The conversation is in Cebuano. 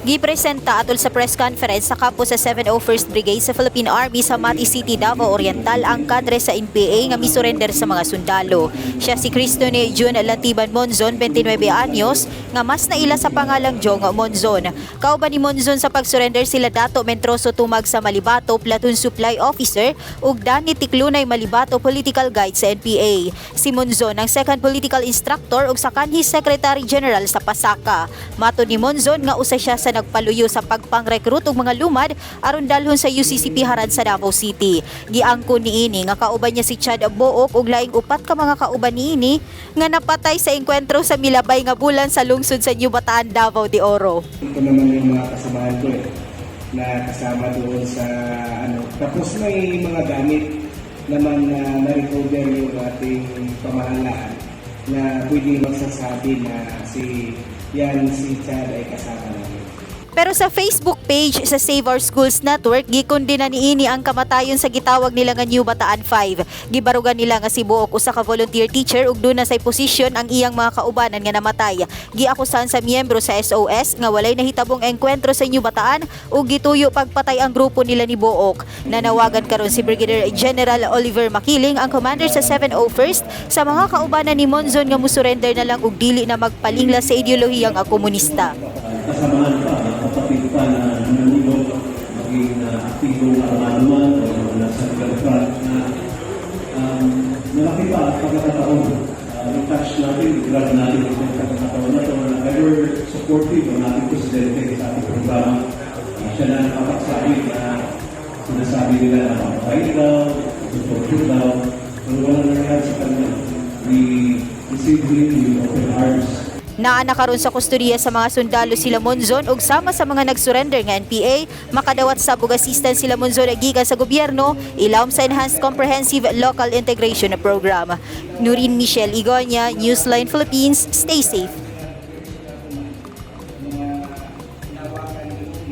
Gipresenta atol sa press conference sa kampo sa 701st Brigade sa Philippine Army sa Mati City, Davao Oriental ang kadre sa NPA nga misurrender sa mga sundalo. Siya si Cristone June Lantiban Monzon, 29 anyos, nga mas naila sa pangalang Jong Monzon. Kauban ni Monzon sa pagsurrender sila Dato Mentroso Tumag sa Malibato, Platoon Supply Officer, ug Danny Tiklunay Malibato, Political Guide sa NPA. Si Monzon ang second political instructor ug sa kanhi Secretary General sa Pasaka. Matod ni Monzon nga usa siya sa nagpaluyo sa pagpangrekrut og mga lumad aron dalhon sa UCCP Haran sa Davao City. Giangkon niini nga kauban niya si Chad Book ug laing upat ka mga kauban niini nga napatay sa engkwentro sa milabay nga bulan sa lungsod sa New Bataan, Davao de Oro. Ito naman yung mga kasamahan ko eh, na kasama doon sa ano. Tapos may mga gamit naman na na-recover yung ating pamahalaan na pwedeng magsasabi na si Chad ay kasama namin. Pero sa Facebook page sa Save Our Schools Network, gikondena niini ang kamatayon sa gitawag nila nga New Bataan 5. Gibarugan nila nga si Buok usa ka volunteer teacher ug duna say posisyon ang iyang mga kaubanan nga namatay. Giakusahan sa miyembro sa SOS nga walay nahitabong engkwentro sa New Bataan ug gituyo pagpatay ang grupo nila ni Buok. Nanawagan karon si Brigadier General Oliver Makiling, ang commander sa 701st, sa mga kaubanan ni Monzon nga musurrender na lang ug dili na magpalingla sa ideolohiyang komunista. Kasamahan pa, mga kapatid pa na nanunod, maging aktibong armado man o nasa lugar pa na malaki pa ang pagkakataon. I-touch natin, i-grab natin itong pagkakataon na ito na ever supportive ang ating presidente sa ating programa. Siya na nakapagsabi na sinasabi nila na papatay daw, torture daw, pero walang nangyari sa kanya. We received him with open arms. Naa na karon sa kustodiya sa mga sundalo sila Monzon ug sama sa mga nagsurrender nga NPA, makadawat sa og assistance sila Monzon gikan sa gobyerno ilawom sa Enhanced Comprehensive Local Integration Program. Nurin Michelle Igonya, Newsline Philippines, stay safe.